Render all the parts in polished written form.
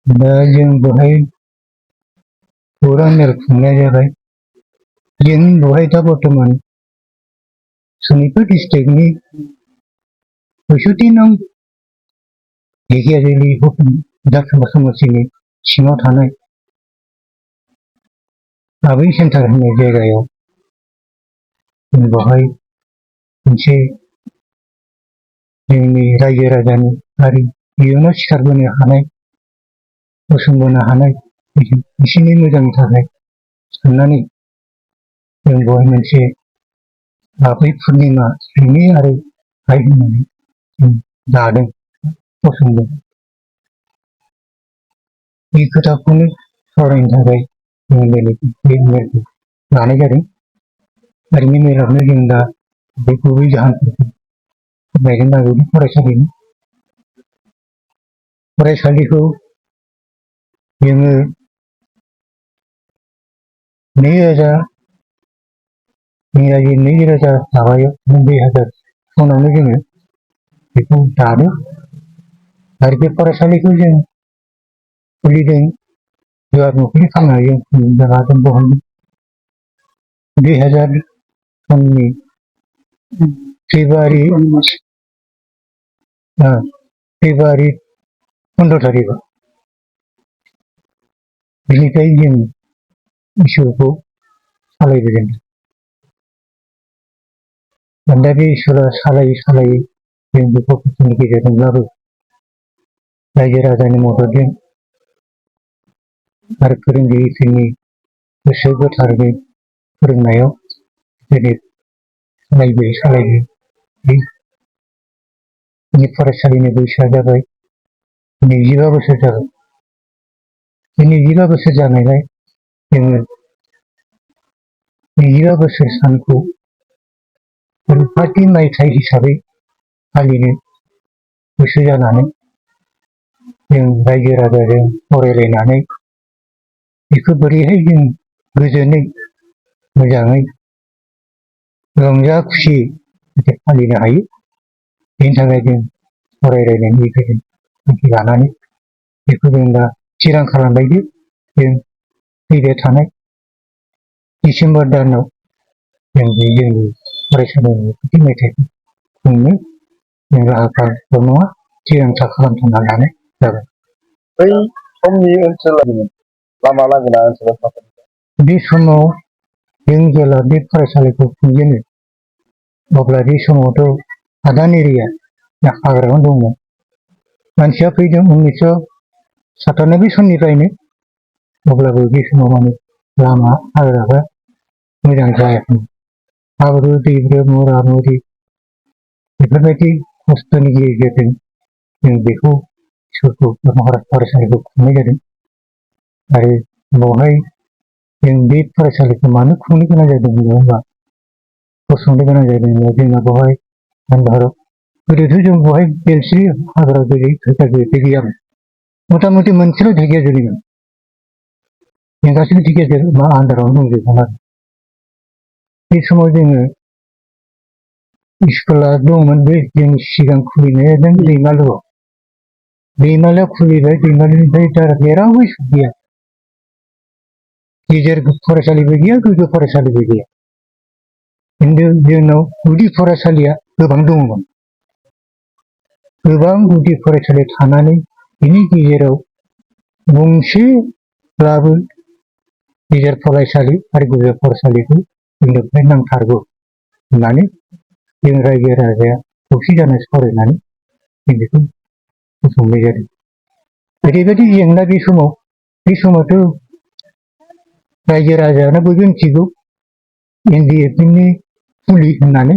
दा जों बेवहाय खौरां मेल खुंनाय जाबाय। जों बेवहाय दा बर्थमान सनितपुर डिस्ट्रिक्टनि 65 नं ढेकियाजुलि विधानसभा समष्टिनि सिङाव थानाय आबै सेन्टार होननाय जायगायाव जों बेवहाय मोनसे जोंनि रायजो राजानि आरो इयुनाव सिखारबोनो हानाय गसंबोनो हानाय बिसोरनि मोजांनि थाखाय साननानै जों बेवहाय मोनसे आबै पुर्निमा बिनि आरो आइ होननानै जों दादों फसंदों। बे खोथाखौनो सावरायनो थाखाय जों बे मेलखौ लानाय जादों। आरो बे मेलावनो जों दा बे गुबै जाहोनफोरखौ फोरमायगोन नागिरदों। फरायसालिखौ जोङो 2000 सनावनो जोङो बेखौ दादों। आरो बे फरायसालिखौ जों खुलिदों गुवार न'खरनि खामानियाव जों जागाजों बहनदों। 2000 सननि फेब्रुवारि 15 तारिखआव बेनिफ्राय जों स्कुलखौ सालायबोदों। दा बे स्कुला सालायै जों बेखौ खस्थ'नि गेजेरजोंब्लाबो रायजो राजानि मददजों आरो फोरोंगिरिफोरनि गोसो गोथारै फोरोंनायाव दिनै सालायबोयै जोंनि फरायसालिनि बैसोआ जाबाय 25 बोसोर जाबाय। बे 25 बोसोर जानायलाय जोङो 25 बोसोर सानखौ रैखाथि मायथाइ हिसाबै फालिनो गोसो जानानै जों रायजो राजाजों सावरायलायनानै बेखौ बोरैहाय जों गोजोनै मोजाङै रंजा खुसि फालिनो हायो। बेनि थाखाय जों सावरायलायनायनि गेजेरजों थांखि लानानै बेखौ जों दा थिरां खालामबाय जे जों फैबाय थानाय डिसेम्बर दानाव जों बे जोंनि फरायसालिनि रैखाथि मेथाइखौ खुंनो जों राहा नङा थिरांथा खालामथ'ना लानाय जाबाय। बै समनि ओनसोलाव लामा लांगोना ओनसोलाव बे समाव जों जेब्ला बे फरायसालिखौ खुंजेनो अब्ला बे समावथ' हादान एरिया हाग्रामा दंमोन। मानसिया फैदों 1997 सननिफ्रायनो, अब्लाबो बे समाव माने लामा हाग्राफ्रा मोजां जायाखैमोन। हाब्रु दैब्रु मुरा मुरि बेफोरबायदि खस्थ'नि गेजेरजों जों बेखौ स्कुलखौ फरायसालिखौ खुंनाय जादों। आरो बेवहाय जों बे फरायसालिखौ मानो खुंनो गोनां जादों होनबा फसंनो गोनां जादों होनबा जोंना बेवहाय गोदोथ' जों बेवहाय बेलस्रि हाग्रा ढेकियाजुलि गैयामोन। मथा मथि मोनसेल' ढेकियाजुलिमोन। जों गासैबो ढेकियाजुलि आन्दारावनो दंजोबोमोन आरो बे समाव जोङो स्कुला दंमोन। बे जों सिगां खुलिनाया दैमालुआव खुलिबाय। दैमालुनिफ्राय दा जेरावबो स्कुल गैया। गेजेर फरायसालिबो गैया, गोजौ फरायसालिबो गैया। खिन्थु जोंनाव गुदि फरायसालिया गोबां दङमोन। गोबां गुदि फरायसालि थानानै बिनि गेजेराव गंसेब्लाबो गेजेर फरायसालि आरो गोजौ फरायसालिखौ जोंनो नांथारगौ होननानै जों रायजो राजाया खौसे जाना सावरायनानै जों बेखौ फसंनाय जादों। ओरैबायदि जेंना बे समावथ' रायजो राजायानो बयबो मिथिगौ NDFनि फुलि होननानै।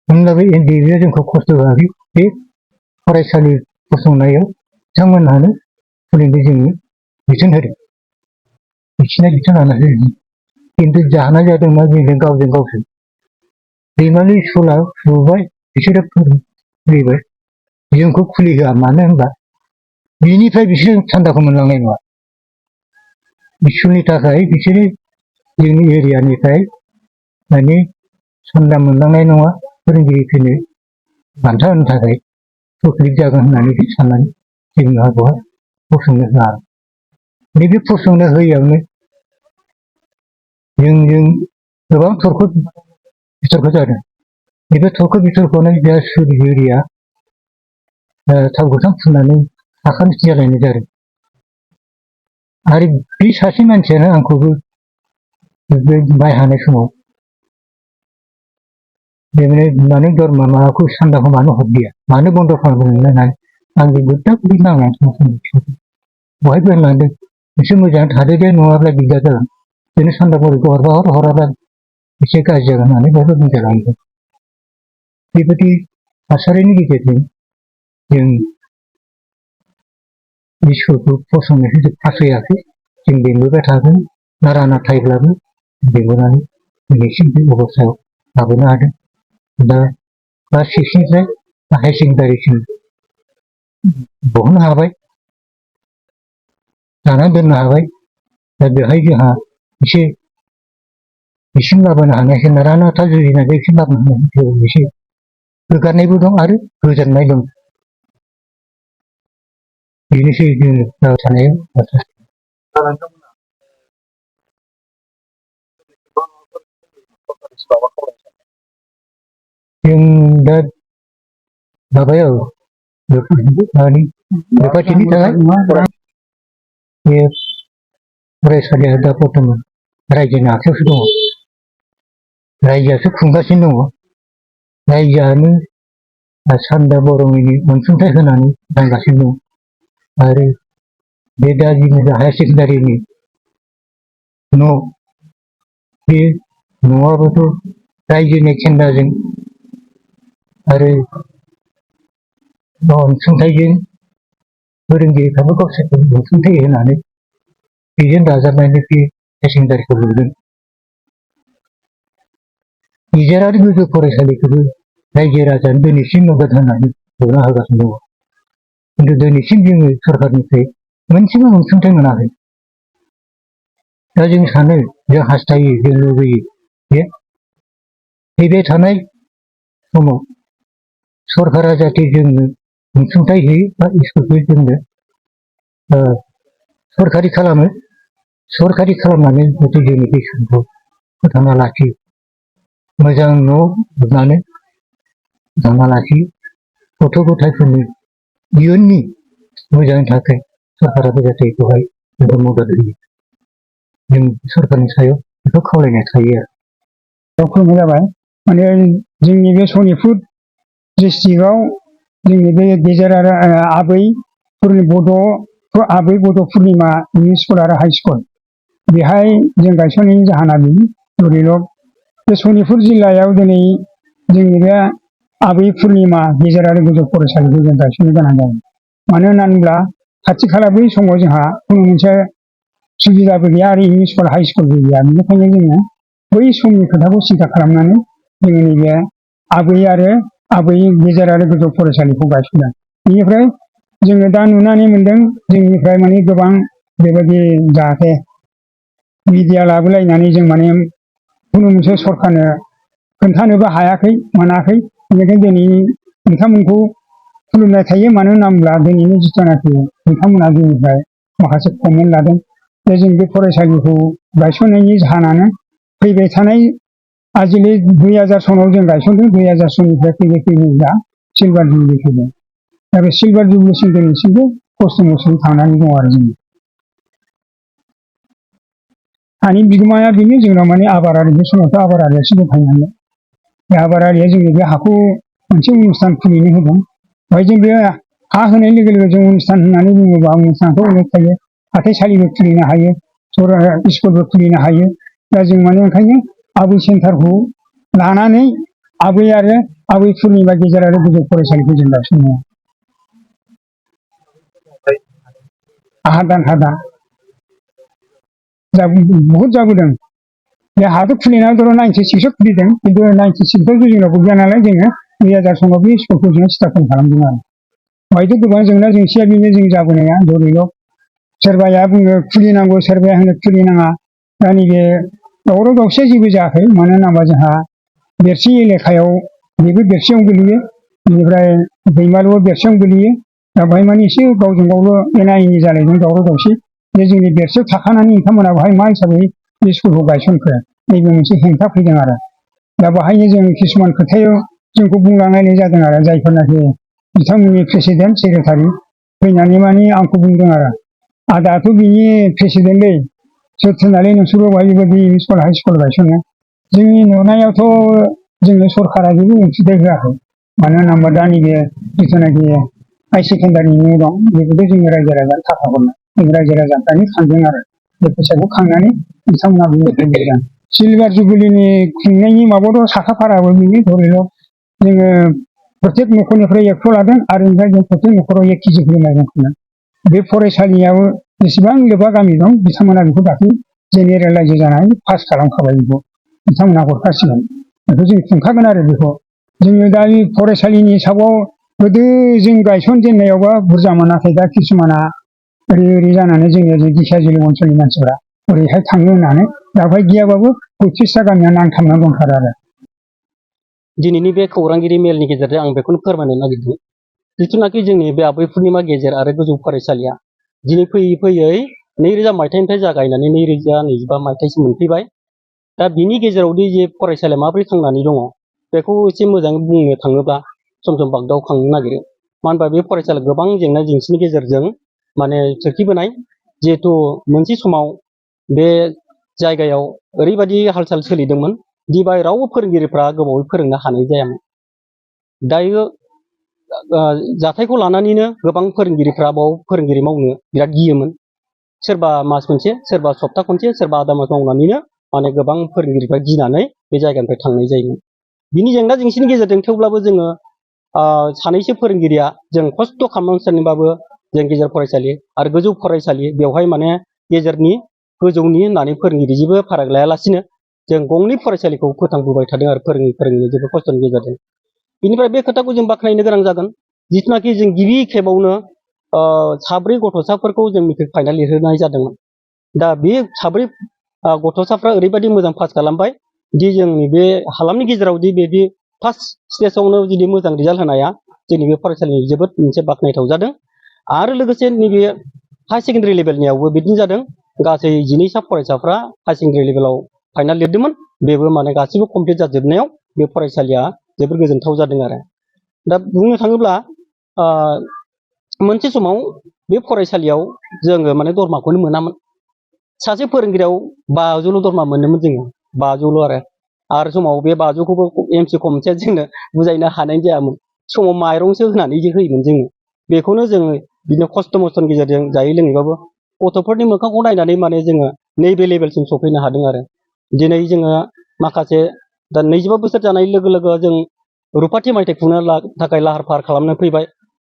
होनब्लाबो NDFआ जोंखौ खस्थ' होआखै। बे फरायसालि फसंनायाव बिथांमोनहानो फुलिनो जोंनो बिथोन होदों। बिसिना बिथोन लानानै होदों। खिन्थु जाहोना जादों मा जोंजों गावजों गावसो। दैमालु स्कुला खुबाय, बिसोरो खुलिबाय, जोंखौ खुलि होआ। मानो होनबा बिनिफ्राय बिसोर सान्दाखौ मोनलांनाय नङा। स्कुलनि थाखाय बिसोरो जोंनि एरियानिफ्राय माने सान्दा मोनलांनाय नङा। फोरोंगिरिफोरनो बान्था होनो थाखाय तकलिफ जागोन होननानै साननानै जोंहा बेवहाय फसंनो होआ नैबे फसंनो होयैयावनो जोंजों गोबां तर्क बितर्क जादों नैबे तर्क बितर्कआवनो बे सुरिगिरिया थाव गोथां फुननानै आखान्थि जालायनाय जादों आरो बे सासे मानसियानो आंखौबो बे माइ हानाय समाव मानो दरमा माबाखौ सान्दाखौ मानो हरदिया मानो बन्द खालामदों होननानै आंजों गोदा गुदि नांनानै बहायबो होनलांदों एसे मोजां थादो दे नङाब्ला दिगदार जागोन बिदिनो सान्दाखौ हरबा हराब्ला एसे गाज्रि जागोन होननानै बयबो बुंजालांदों बेबायदि थासारिनि गेजेरजों जों इसोरखौ फसंनायखौ जों फासयाखै जों बेंबोबाय थागोन नारा नाथायब्लाबो बेंबोनानै दिनैसिम बे अबस्थायाव लाबोनो हादों दा क्लास 6 निफ्राय हायार सेकेन्डारिसिम बहननो हाबाय जानानै दोननो हाबाय दा बेवहाय जोंहा एसे बिसिम लाबोनो हानायखाय नारा नाथा जुजिनानै बिसिम लाबोनो हानायखाय एसे गोगानायबो दं आरो गोजोननाय दं बेनोसै जों थानायाव जों दा माबायाव बेबायदिनि थाखाय बे फरायसालिया दा बर्थमान रायजोनि आखायावसो दङ रायजोआसो खुंगासिनो दङ रायजोआनो सान्दा बर'मैनि अनसुंथाइ होनानै रानगासिनो दं आरो बे दा जोंनि हायार सेकेन्डारिनि न' बे न'आबोथ' रायजोनि चेन्दाजों आरो अनसुंथाइजों फोरोंगिरिफ्राबो गावसोरखौ अनसुंथाइ होनानै बेजों दाजाबनानै बे हायार सेकेन्डारिखौ लुदों गेजेरारि गोजौ फरायसालिखौबो रायजो राजानो दिनैसिम मदद होनानै लुना होगासिनो दङ खिन्थु दिनैसिम जोङो सरकारनिफ्राय मोनसेबो अनसुंथाइ मोनाखै दा जों सानो जों हास्थायो जों लुबैयो जे फैबाय थानाय समाव सरकारा जाहाथे जोंनो अनसुंथाइ होयो बा स्कुलखौ जोंनो सरकारि खालामो सरकारि खालामनानै जाहाथे जोंनि बे स्कुलखौ फोथांना लाखियो मोजां न' लुनानै फोथांना लाखियो गथ' गथायफोरनि इयुननि मोजांनि थाखाय सरकाराबो जाहाथे बेवहाय मदद होयो जों सरकारनि सायाव बेखौ खावलायनाय थायो आरो फोरमाय जाबाय माने जोंनि बे सनितपुर डिस्ट्रिक्टआव जोंनि बे गेजेर आरो आबै बड' पुर्निमा इंलिश स्कुल आरो हाइ स्कुल बेहाय जों गायसननायनि जाहोना बेनो धरिलक बे सनितपुर जिल्लायाव दिनै जोंनि बे आबै पुर्निमा गेजेर आरो गोजौ फरायसालिखौ जों गायसननो गोनां जादों मानो होनोब्ला खाथि खाला बै समाव जोंहा खुनु मोनसे सुबिदाबो गैया आरो इंलिश स्कुल हाइ स्कुलबो गैया बेनिखायनो जोङो बै समनि खोथाखौ सिन्था खालामनानै जोङो नैबे आबै गेजेर आरो गोजौ फरायसालिखौ गायसनदों बेनिफ्राय जोङो दा नुनानै मोन्दों जोंनिफ्राय माने गोबां बेबायदि जाहाथे मिडिया लाबोलायनानै जों माने खुनु मोनसे सरकारनो खोन्थानोबो हायाखै मोनाखै बेनिखायनो दिनै नोंथांमोनखौ खुलुमनाय थायो मानो होनोब्ला दिनैनि जिथुनाखि नोंथांमोना जोंनिफ्राय माखासे कमेन्ट लादों जे जों बे फरायसालिखौ गायसननायनि जाहोनानो फैबाय थानाय आजिलि 2000 सनाव जों गायसनदों 2000 सननिफ्राय फैयै फैयै दा सिलभार जुबलि फैदों दा बे सिलभार जुबलिसिम दिनैसिमबो खस्थ' मस्थ'यै थांनानै दं आरो जों हानि बिगोमाया बेनो जोंनाव माने आबादारि बे समावथ' आबादारियासो दंखायो नालाय बे आबादारिया जोंनि बे हाखौ मोनसे अनुस्थान खुलिनो होदों बेवहाय जों बे हा होनाय लोगो लोगो जों अनुस्थान होननानै बुङोबा अनुस्थानखौ अनेक थायो हाथाइसालिबो खुलिनो हायो स्कुलबो खुलिनो हायो दा जों माने ओंखायनो आबै सेन्टारखौ लानानै आबै पुर्निमा गेजेर आरो गोजौ फरायसालिखौ जों गायसनदों हादान बहुद जाबोदों बे हाखौ खुलिनानै 96 खुलिदों खिन्थु 96 जोंनावबो गैया नालाय जोङो 2000 सनाव बे स्कुलखौ जों स्थापन खालामदों आरो बेवहायथ' गोबां जेंना जेंसिया बेनो जों जाबोनाया धरिलक सोरबाया बुङो खुलिनांगौ सोरबाया होनो खुलिनाङा दा नैबे दावराव दावसिया जेबो जायाखै मानो होनोबा जोंहा बेरसि एलेकायाव बेबो बेरसियावनो गोलैयो बेनिफ्राय दैमालुआ बेरसियावनो गोलैयो दा बेहाय माने एसे गावजों गावल' एना एनि जालायदों दावराव दावसि जे जोंनि देरसोआव थाखानानै नोंथांमोना बेहाय मा हिसाबै बे स्कुलखौ गायसनखो नैबे मोनसे हेंथा फैदों आरो दा बेहायनो जों किसुमान खोथायाव जोंखौ बुंलांनाय जादों आरो जायफोरनाखि बिथांमोननि प्रेसिडेन्ट सेक्रेटारि फैनानै माने आंखौ बुंदों आरो दाथ' बिनि प्रेसिडेन्टलै सोर थिननानै नोंसोरबो बेहाय बेबायदि स्कुल हाइ स्कुल गायसनो जोंनि नुनायावथ' जोंनो सरकारा जेबो अनसुंथाइ होआखै मानो होनोबा दा नैबे जिथुनाखि हाई सेकेन्डारिनि न' दं बेखौथ' जोङो रायजो राजानो थाखा हरनाय जों रायजो राजानिफ्रायनो खांदों आरो बे फैसाखौ खांनानै बिथांमोना बुंदों सिलभार जुबिलिनि खुंनायनि माबायावथ' साखाफाराबो बिनि धरिल' जोङो प्रत्येक न'खरनिफ्राय 100 लादों आरो ओमफ्राय जों प्रत्येक न'खराव 1 केजि होनाय खुंदों बे फरायसालियाव जेसेबां लोबा गामि दं बिथांमोना बेखौ दाख्लै जेनेरेल रायजो जानानै पास खालामखाबाय बेखौ बिथांमोना हरखासिगोन बेखौ जों खुंखागोन आरो बेखौ जोङो दा फरायसालिनि हिसाबाव गोदो जों गायसनजेननायावबा बुरजा मोनाखै दा किसुमाना ओरै जानानै जोङो दिखियाजुलि ओनसोलनि मानसिफोरा ओरैहाय थांनो होननानै दा बेहाय गैयाबाबो 35टा गामिया नांथाबनानै दंथारो आरो दिनैनि बे खौरांगिरि मेलनि गेजेरजों आं बेखौनो फोरमायनो नागिरदों जिथुनाखि जोंनि बे आबै पुर्निमा गेजेर आरो गोजौ फरायसालिया दिनै फैयै फैयै 2000 मायथाइनिफ्राय जागायनानै 2025 मायथाइसिम मोनफैबाय दा बिनि गेजेरावदि जे फरायसालिया माबोरै थांनानै दङ बेखौ एसे मोजाङै बुंनो थाङोब्ला सम सम बागदावखांनो नागिरो मानो होनबा बे फरायसालिया गोबां जेंना जेंसिनि गेजेरजों माने सोरखिबोनाय जिहेथु मोनसे समाव बे जायगायाव ओरैबायदि हाल साल सोलिदोंमोन दि बाय रावबो फोरोंगिरिफ्रा गोबावै फोरोंनो हानाय जायामोन दायो जाथायखौ लानानैनो गोबां फोरोंगिरिफ्रा बाव फोरोंगिरि मावनो बिराद गियोमोन सोरबा मास मोनसे सोरबा सप्ता खनसे सोरबा आदा मास मावनानैनो माने गोबां फोरोंगिरिफ्रा गिनानै बे जायगानिफ्राय थांनाय जायोमोन बिनि जेंना जेंसिनि गेजेरजों थेवब्लाबो जोङो सानैसो फोरोंगिरिया जों खस्थ' खालामनांसिनबाबो जों गेजेर फरायसालि आरो गोजौ फरायसालि बेवहाय माने गेजेरनि गोजौनि होननानै फोरोंगिरि जेबो फाराग लायालासिनो जों गंनै फरायसालिखौ फोथांबोबाय थादों आरो फोरोङै जोबोद खस्थ'नि गेजेरजों बिनिफ्राय बे खोथाखौ जों बाख्नायनो गोनां जागोन जिथुनाखि जों गिबि खेबावनो 4 गथ'साफोरखौ जों मेट्रिक फाइनाल लिरहोनाय जादोंमोन दा बे 4 गथ'साफ्रा ओरैबायदि मोजां पास खालामबाय दि जोंनि बे हालामनि गेजेराव दि बिदि फार्स्ट स्टेजावनो जुदि मोजां रिजाल्ट होनाया जोंनि बे फरायसालिनि जोबोद मोनसे बाख्नायथाव जादों आरो लोगोसे नैबे हाई सेकेन्डारि लेभेलनियावबो बिदिनो जादों गासै 12सा फरायसाफ्रा हाई सेकेन्डारि लेभेलाव फाइनाल लिरदोंमोन बेबो माने गासैबो कमप्लिट जाजोबनायाव बे फरायसालिया जोबोद गोजोनथाव जादों आरो दा बुंनो थाङोब्ला मोनसे समाव बे फरायसालियाव जोङो माने दरमाखौनो मोनामोन सासे फोरोंगिरियाव 500ल' दरमा मोनोमोन जोङो 500ल' आरो समाव बे 500खौबो एमसि खमसे जोंनो बुजायनो हानाय जायामोन समाव माइरंसो होनानै होयोमोन जोङो बेखौनो जोङो बिदिनो खस्थ' मस्थ'नि गेजेरजों जायै लोङैबाबो गथ'फोरनि मोखांखौ नायनानै माने जोङो नैबे लेभेलसिम सफैनो हादों आरो दिनै जोङो माखासे दा 25 बोसोर जानाय लोगो लोगो जों रुपाथि मायथाइ खुंनो थाखाय लाहार फाहार खालामनो फैबाय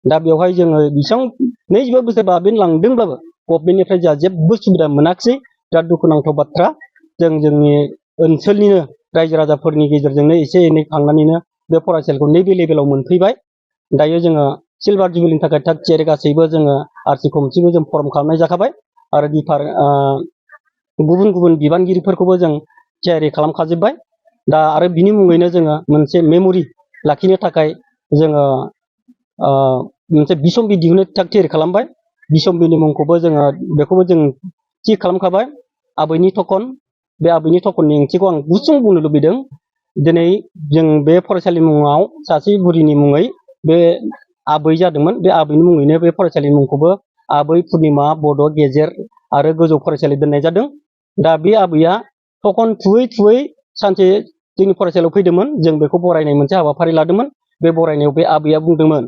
दा बेवहाय जोङो बेसेबां 25 बोसोर बाबेनलांदोंब्लाबो गभर्नमेन्टनिफ्राय जोंहा जेबो सुबिदा मोनाखिसै बिराद दुखुनांथाव बाथ्रा जों जोंनि ओनसोलनिनो रायजो राजाफोरनि गेजेरजोंनो एसे एनै खांनानैनो बे फरायसालिखौ नैबे लेभेलाव मोनफैबाय दायो जोङो सिलभार जुबिलिनि थाखाय थाग थियारि गासैबो जोङो आरसि कमिटिबो जों फर्म खालामनाय जाखाबाय आरो गुबुन गुबुन बिबानगिरिफोरखौबो जों थियारि खालामखाजोब्बाय दा आरो बिनि मुङैनो जोङो मोनसे मेम'रि लाखिनो थाखाय जोङो मोनसे बिसम्बि दिहुननो थाग थियारि खालामबाय बिसम्बिनि मुंखौबो जोङो बेखौबो जों थि खालामखाबाय आबैनि थखन बे आबैनि थखननि ओंथिखौ आं गुसुं बुंनो लुबैदों दिनै जों बे फरायसालि मुङाव सासे बुरिनि मुङै बे आबै जादोंमोन बे आबैनि मुङैनो बे फरायसालिनि मुंखौबो आबै पुर्निमा बड' गेजेर आरो गोजौ फरायसालि दोननाय जादों दा बे आबैया थखन थुयै थुयै सानसे जोंनि फरायसालियाव फैदोंमोन जों बेखौ बरायनाय मोनसे हाबाफारि लादोंमोन बे बरायनायाव बे आबैया बुंदोंमोन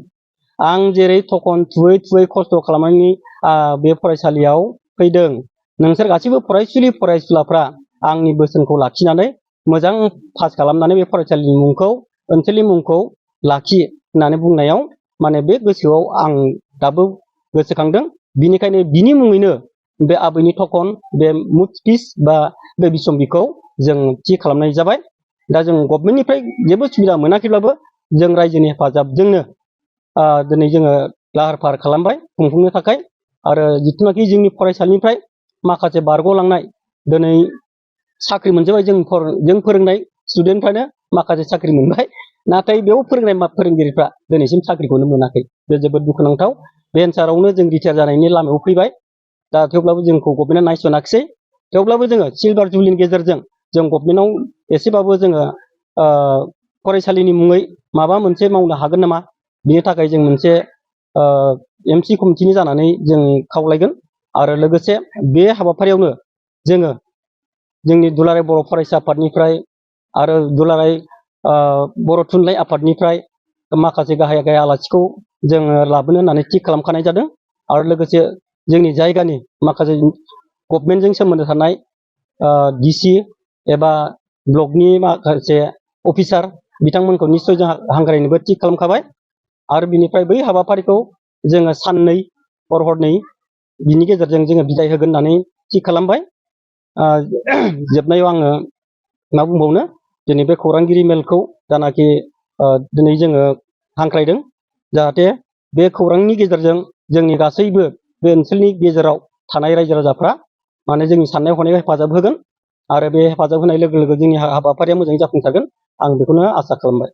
आं जेरै थखन थुयै थुयै खस्थ' खालामनानै बे फरायसालियाव फैदों नोंसोर गासैबो फरायसुलि फरायसुलाफ्रा आंनि बोसोनखौ लाखिनानै मोजां पास खालामनानै बे फरायसालिनि मुंखौ ओनसोलनि मुंखौ लाखि होननानै बुंनायाव माने बे गोसोआव आं दाबो गोसोखांदों बिनिखायनो बिनि मुङैनो बे आबैनि थखन बे मुथ पिस बा बे बिसम्बिखौ जों थि खालामनाय जाबाय दा जों गभर्नमेन्टनिफ्राय जेबो सुबिदा मोनाखैब्लाबो जों रायजोनि हेफाजाबजोंनो दिनै जोङो लाहार फाहार खालामबाय खुंफुंनो थाखाय आरो जिथुनाखि जोंनि फरायसालिनिफ्राय माखासे बारग'लांनाय दिनै साख्रि मोनजोबबाय जों फोरोंनाय स्टुडेन्टफ्रानो माखासे साख्रि मोनबाय नाथाय बेयाव फोरोंनाय फोरोंगिरिफ्रा दिनैसिम साख्रिखौनो मोनाखै बे जोबोद दुखुनांथाव बे एन्सारावनो जों रिटायार जानायनि लामायाव फैबाय दा थेवब्लाबो जोंखौ गभर्नमेन्टआ नायस'नाखिसै थेवब्लाबो जोङो सिलभार जुबलिनि गेजेरजों जों गभर्नमेन्टआव एसेबाबो जोङो फरायसालिनि मुङै माबा मोनसे मावनो हागोन नामा बिनि थाखाय जों मोनसे एमसि कमिटिनि जानानै जों खावलायगोन आरो लोगोसे बे हाबाफारियावनो जोङो जोंनि दुलाराय बर' फरायसा आफादनिफ्राय आरो दुलाराय बर' थुनलाइ आफादनिफ्राय माखासे गाहाय गाहाय आलासिखौ जोङो लाबोनो होननानै थि खालामखानाय जादों आरो लोगोसे जोंनि जायगानि माखासे गभर्नमेन्टजों सोमोन्दो थानाय डिसि एबा ब्लकनि माखासे अफिसार बिथांमोनखौ निस्सय जों हांख्रायनोबो थि खालामखाबाय आरो बिनिफ्राय बै हाबाफारिखौ जोङो साननै हरनै बिनि गेजेरजों जोङो बिदाय होगोन होननानै थि खालामबाय जोबनायाव आङो मा बुंबावनो दिनै बे खौरांगिरि मेलखौ जानाखि दिनै जोङो हांख्रायदों जाहाथे बे खौरांनि गेजेरजों जोंनि गासैबो बे ओनसोलनि गेजेराव थानाय रायजो राजाफ्रा माने जोंनि साननाय हनायखौ हेफाजाब होगोन आरो बे हेफाजाब होनाय लोगो लोगो जोंनि हाबाफारिया मोजाङै जाफुंसारगोन आं बेखौनो आसा खालामबाय।